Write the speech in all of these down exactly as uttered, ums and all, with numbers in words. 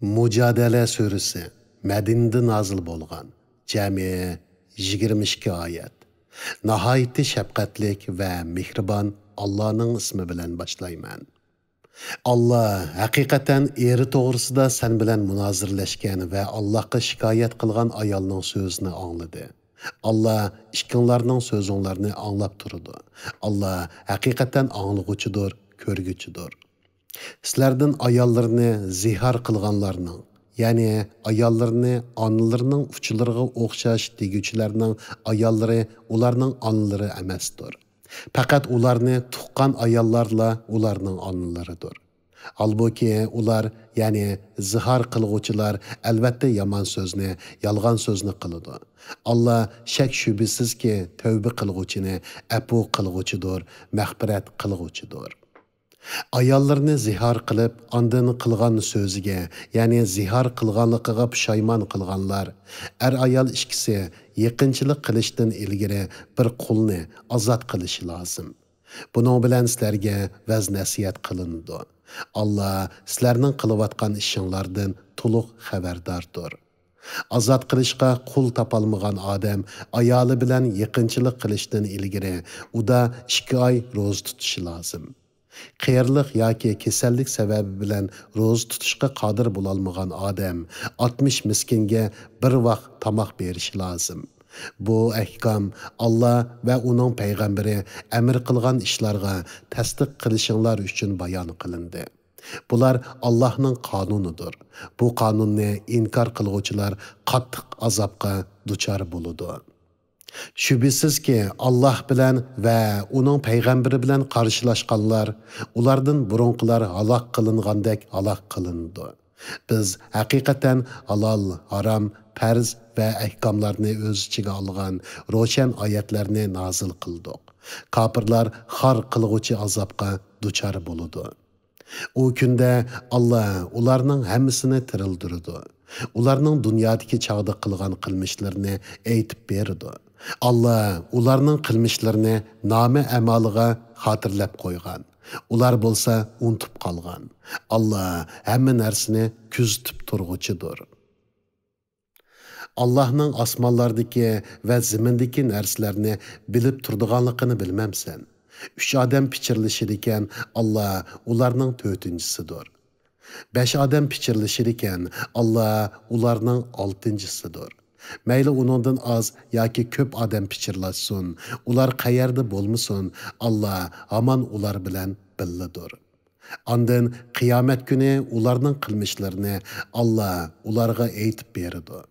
مۇجادىلە سۈرىسى، مەدىنىدە نازىل بولغان، جەمئىي يىگىرمە ئىككى ئايەت. ناھايىتى شەپقەتلىك ۋە مېھرىبان ئاللانىڭ ئىسمى بىلەن باشلايمەن. ئاللا ھەقىقەتەن ئېرى توغرىسىدا سەن بىلەن مۇنازىرىلەشكەن ۋە ئاللاغا شىكايەت قىلغان ئايالنىڭ سۆزىنى ئاڭلىدى. ئاللا ئىككىڭلارنىڭ سۆزۈڭلارنى ئاڭلاپ تۇرىدۇ. ئاللا ھەقىقەتەن ئاڭلىغۇچىدۇر، كۆرگۈچىدۇر. سىلەردىن ئاياللىرىنى زىھار قىلغانلارنىڭ، يەنى ئاياللىرىنى ئانىلىرىنىڭ ئۇچىلىرىغا ئوخشاش دېگۈچىلەرنىڭ ئاياللىرى ئۇلارنىڭ ئانىلىرى ئەمەستۇر. پەقەت ئۇلارنى تۇغقان ئاياللارلا ئۇلارنىڭ ئانىلىرىدۇر. ھالبۇكى، ئۇلار، يەنى زىھار قىلغۇچىلار، ئەلۋەتتە يامان سۆزنى، يالغان سۆزنى قىلىدۇ. ئاللا شەك-شۈبھىسىزكى، تەۋبە قىلغۇچىنى ئەپۇ قىلغۇچىدۇر، مەغپىرەت قىلغۇچىدۇر. ئاياللىرىنى زىھار قىلىپ، ئاندىن قىلغان سۆزىگە، يەنى زىھار قىلغانلىقىغا پۇشايمان قىلغانلار، ئەر-ئايال ئىككىسى يېقىنچىلىق قىلىشتىن ئىلگىرى بىر قۇلنى ئازاد قىلىشى لازىم. بۇنىڭ بىلەن سىلەرگە ۋەز-نەسىھەت قىلىنىدۇ. ئاللا سىلەرنىڭ قىلىۋاتقان ئىشىڭلاردىن تولۇق خەۋەرداردۇر. ئازاد قىلىشقا قۇل تاپالمىغان ئادەم ئايالى بىلەن يېقىنچىلىق قىلىشتىن ئىلگىرى ئۇدا ئىككى ئاي روزا تۇتۇشى لازىم. قېرىلىق ياكى كېسەللىك سەۋەبى بىلەن روزا تۇتۇشقا قادىر بولالمىغان ئادەم ئاتمىش مىسكىنگە بىر ۋاق تاماق بېرىشى لازىم. بۇ ئەھكام ئاللا ۋە ئۇنىڭ پەيغەمبىرى ئەمر قىلغان ئىشلارغا تەستىق قىلىشىڭلار ئۈچۈن بايان قىلىندى. بۇلار ئاللاھنىڭ قانۇنىدۇر. بۇ قانۇننى ئىنكار قىلغۇچىلار قاتتىق ئازابقا دۇچار بولىدۇ. شۈبھىسىزكى، ئاللاھ بىلەن ۋە ئۇنىڭ پەيغەمبىرى بىلەن قارشىلاشقانلار، ئۇلاردىن بۇرۇنقىلار ھالاك قىلىنغاندەك ھالاك قىلىنىدۇ. بىز ھەقىقەتەن ھالال، ھارام، پەرز ۋە ئەھكاملارنى ئۆز ئىچىگە ئالغان روشەن ئايەتلەرنى نازىل قىلدۇق. كاپىرلار خار قىلغۇچى ئازابقا دۇچار بولىدۇ. ئۇ كۈندە ئاللا ئۇلارنىڭ ھەممىسىنى تىرىلدۈرىدۇ. ئۇلارنىڭ دۇنيادىكى چاغدا قىلغان قىلمىشلىرىنى ئېيتىپ بېرىدۇ. ئاللا ئۇلارنىڭ قىلمىشلىرىنى نامە ئەمالىغا خاتىرىلەپ قويغان. ئۇلار بولسا ئۇنتۇپ قالغان. ئاللا ھەممە نەرسىنى كۆزىتىپ تۇرغۇچىدۇر. ئاللاھنىڭ ئاسمانلاردىكى ۋە زېمىندىكى نەرسىلەرنى بىلىپ تۇرىدىغانلىقىنى بىلمەمسەن؟ ئۈچ ئادەم پىچىرلىشىدىكەن، ئاللا ئۇلارنىڭ تۆتىنچىسىدۇر. بەش ئادەم پىچىرلىشىدىكەن، ئاللا ئۇلارنىڭ ئالتىنچىسىدۇر. مەيلى ئۇنىڭدىن ئاز ياكى كۆپ ئادەم پىچىرلاشسۇن، ئۇلار قەيەردە بولمىسۇن، ئاللا ھامان ئۇلار بىلەن بىللىدۇر. ئاندىن قىيامەت كۈنى ئۇلارنىڭ قىلمىشلىرىنى ئاللا ئۇلارغا ئېيتىپ بېرىدۇ.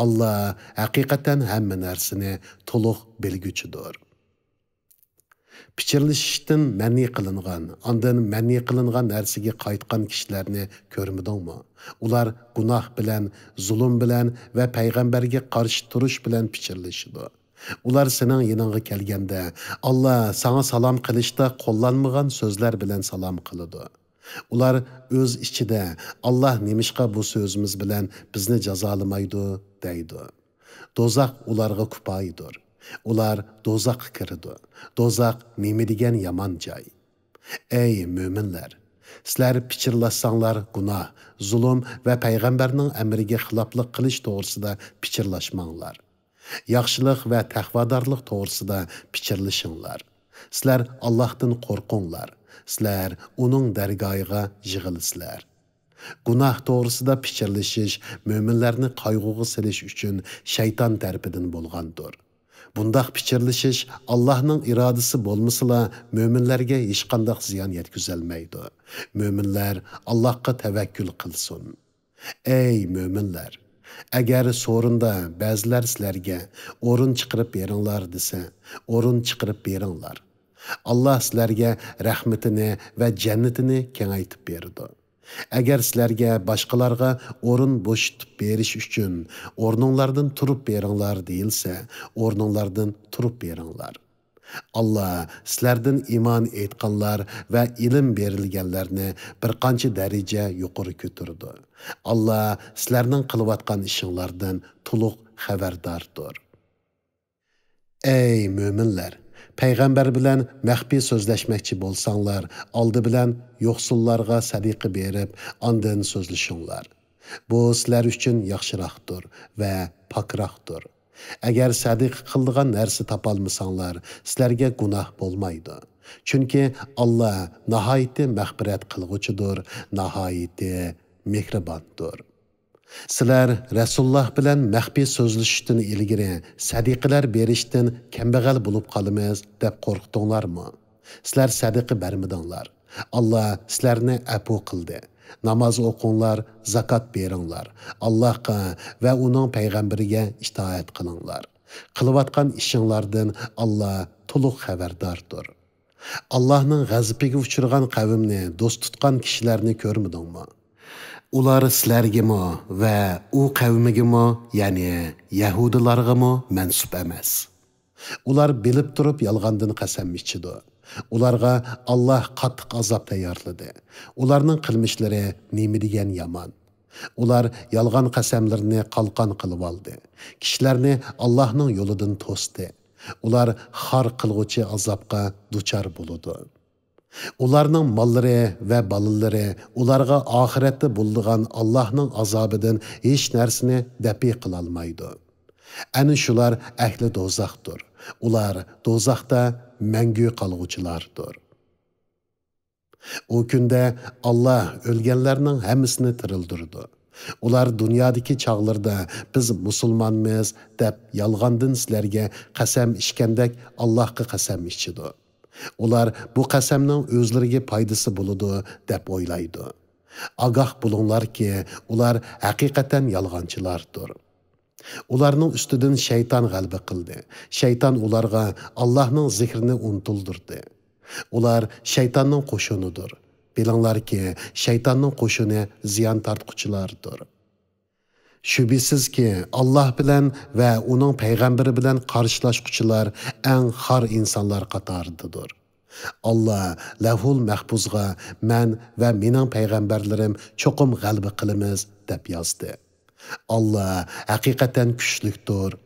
ئاللا ھەقىقەتەن ھەممە نەرسىنى تولۇق بىلگۈچىدۇر. پىچىرلىشىشتىن مەنئى قىلىنغان، ئاندىن مەنئى قىلىنغان نەرسىگە قايتقان كىشىلەرنى كۆرمىدىڭمۇ؟ ئۇلار گۇناھ بىلەن، زۇلۇم بىلەن ۋە پەيغەمبەرگە قارشى تۇرۇش بىلەن پىچىرلىشىدۇ. ئۇلار سېنىڭ يېنىڭغا كەلگەندە، ئاللا ساڭا سالام قىلىشتا قوللانمىغان سۆزلەر بىلەن سالام قىلىدۇ. ئۇلار ئۆز ئىچىدە، ئاللا نېمىشقا بۇ سۆزىمىز بىلەن بىزنى جازالىمايدۇ؟ دەيدۇ. دوزاخ ئۇلارغا كۇپايىدۇر. ئۇلار دوزاخقا كىرىدۇ. دوزاخ نېمە دېگەن يامان جاي! ئەي مۆمىنلەر! سىلەر پىچىرلاشساڭلار گۇناھ، زۇلۇم ۋە پەيغەمبەرنىڭ ئەمرىگە خىلاپلىق قىلىش توغرىسىدا پىچىرلاشماڭلار. ياخشىلىق ۋە تەقۋادارلىق توغرىسىدا پىچىرلىشىڭلار. سىلەر ئاللاھتىن قورقۇڭلار. سىلەر ئۇنىڭ دەرگاھىغا يىغىلىسىلەر. گۇناھ توغرىسىدا پىچىرلىشىش مۆمىنلەرنى قايغۇغا سېلىش ئۈچۈن شەيتان تەرىپىدىن بولغاندۇر. بۇنداق پىچىرلىشىش ئاللاھنىڭ ئىرادىسى بولمىسىلا، مۆمىنلەرگە ھېچقانداق زىيان يەتكۈزەلمەيدۇ. مۆمىنلەر ئاللاھقا تەۋەككۈل قىلسۇن. ئەي مۆمىنلەر! ئەگەر سورۇندا بەزىلەر سىلەرگە ئورۇن چىقىرىپ بېرىڭلار دېسە، ئورۇن چىقىرىپ بېرىڭلار. ئاللاھ سىلەرگە رەھمىتىنى ۋە جەننىتىنى كېڭەيتىپ بېرىدۇ. ئەگەر سىلەرگە باشقىلارغا ئورۇن بوشىتىپ بېرىش ئۈچۈن ئورنۇڭلاردىن تۇرۇپ بېرىڭلار دېيىلسە، ئورنۇڭلاردىن تۇرۇپ بېرىڭلار. ئاللاھ سىلەردىن ئىمان ئېيتقانلار ۋە ئىلىم بېرىلگەنلەرنى بىر قانچە دەرىجە يۇقىرى كۆتۈرىدۇ. ئاللاھ سىلەرنىڭ قىلىۋاتقان ئىشىڭلاردىن تولۇق خەۋەرداردۇر. ئەي مۆمىنلەر! پەيغەمبەر بىلەن مەخپىي سۆزلەشمەكچى بولساڭلار، ئالدى بىلەن يوقسۇللارغا سەدىقە بېرىپ، ئاندىن سۆزلىشىڭلار. بۇ سىلەر ئۈچۈن ياخشىراقتۇر ۋە پاكراقتۇر. ئەگەر سەدىقە قىلىدىغان نەرسە تاپالمىساڭلار، سىلەرگە گۇناھ بولمايدۇ. چۈنكى ئاللا ناھايىتى مەغپىرەت قىلغۇچىدۇر، ناھايىتى مېھرىباندۇر. سىلەر رەسۇلۇللاھ بىلەن مەخپىي سۆزلىشىشتىن ئىلگىرى سەدىقىلەر بېرىشتىن كەمبەغەل بولۇپ قالىمىز دەپ قورقتۇڭلارمۇ؟ سىلەر سەدىقە بەرمىدىڭلار. ئاللا سىلەرنى ئەپۇ قىلدى. ناماز ئوقۇڭلار، زاكات بېرىڭلار. ئاللاھقا ۋە ئۇنىڭ پەيغەمبىرىگە ئىتائەت قىلىڭلار. قىلىۋاتقان ئىشىڭلاردىن ئاللا تولۇق خەۋەرداردۇر. ئاللاھنىڭ غەزىپىگە ئۇچرىغان قەۋمنى دوست تۇتقان كىشىلەرنى كۆرمىدىڭمۇ؟ ئۇلار سىلەرگىمۇ ۋە ئۇ قەۋمىگىمۇ، يەنى يەھۇدىيلارغىمۇ مەنسۇپ ئەمەس. ئۇلار بىلىپ تۇرۇپ يالغاندىن قەسەم ئىچىدۇ. ئۇلارغا ئاللاھ قاتتىق ئازاب تەييارلىدى. ئۇلارنىڭ قىلمىشلىرى نېمە دېگەن يامان! ئۇلار يالغان قەسەملىرىنى قالقان قىلىۋالدى. كىشىلەرنى ئاللاھنىڭ يولىدىن توستى. ئۇلار خار قىلغۇچى ئازابقا دۇچار بولىدۇ. ئۇلارنىڭ ماللىرى ۋە بالىلىرى ئۇلارغا ئاخىرەتتە بولىدىغان ئاللاھنىڭ ئازابىدىن ھېچ نەرسىنى دەپئى قىلالمايدۇ. ئەنە شۇلار ئەھلى دوزاختۇر. ئۇلار دوزاختا مەڭگۈ قالغۇچىلاردۇر. ئۇ كۈندە ئاللاھ ئۆلگەنلەرنىڭ ھەممىسىنى تىرىلدۈرىدۇ. ئۇلار دۇنيادىكى چاغلىرىدا بىز مۇسۇلمانمىز دەپ يالغاندىن سىلەرگە قەسەم ئىچكەندەك ئاللاھقا قەسەم ئىچىدۇ. ئۇلار بۇ قەسەمنىڭ ئۆزلىرىگە پايدىسى بولىدۇ دەپ ئويلايدۇ. ئاگاھ بولۇڭلاركى، ئۇلار ھەقىقەتەن يالغانچىلاردۇر. ئۇلارنىڭ ئۈستىدىن شەيتان غەلىبە قىلدى. شەيتان ئۇلارغا ئاللاھنىڭ زىكرىنى ئۇنتۇلدۇردى. ئۇلار شەيتاننىڭ قوشۇنىدۇر. بىلىڭلاركى، شەيتاننىڭ قوشۇنى زىيان تارتقۇچىلاردۇر. شۈبھىسىزكى، ئاللاھ بىلەن ۋە ئۇنىڭ پەيغەمبىرى بىلەن قارشىلاشقۇچىلار ئەڭ خار ئىنسانلار قاتارىدىدۇر. ئاللا لەۋھۇل مەھپۇزغا مەن ۋە مېنىڭ پەيغەمبەرلىرىم چوقۇم غەلىبە قىلىمىز دەپ يازدى. ئاللا ھەقىقەتەن كۈچلۈكتۇر،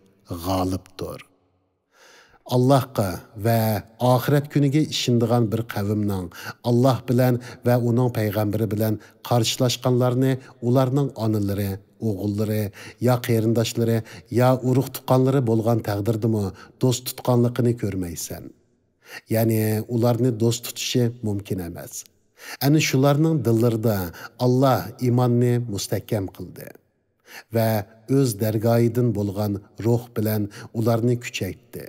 غالىبتۇر. ئاللاھقا ۋە ئاخىرەت كۈنىگە ئىشىنىدىغان بىر قەۋمنىڭ ئاللاھ بىلەن ۋە ئۇنىڭ پەيغەمبىرى بىلەن قارشىلاشقانلارنى ئۇلارنىڭ ئانىلىرى، ئوغۇللىرى يا قېرىنداشلىرى يا ئۇرۇق-تۇغقانلىرى بولغان تەقدىردىمۇ دوست تۇتقانلىقىنى كۆرمەيسەن. يەنى ئۇلارنى دوست تۇتۇشى مۇمكىن ئەمەس. ئەنە شۇلارنىڭ دىللىرىدا ئاللاھ ئىماننى مۇستەھكەم قىلدى ۋە ئۆز دەرگاھىدىن بولغان روھ بىلەن ئۇلارنى كۈچەيتتى.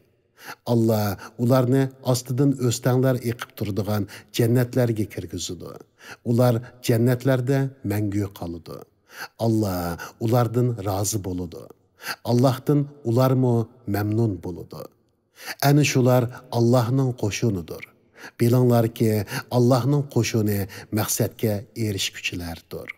ئاللاھ ئۇلارنى ئاستىدىن ئۆستەڭلەر ئېقىپ تۇرىدىغان جەننەتلەرگە كىرگۈزىدۇ. ئۇلار جەننەتلەردە مەڭگۈ قالىدۇ. ئاللاھ ئۇلاردىن رازى بولىدۇ. ئاللاھتىن ئۇلارمۇ مەمنۇن بولىدۇ. ئەنە شۇلار ئاللاھنىڭ قوشۇنىدۇر. بىلىڭلاركى، ئاللاھنىڭ قوشۇنى مەقسەتكە ئېرىشكۈچىلەردۇر.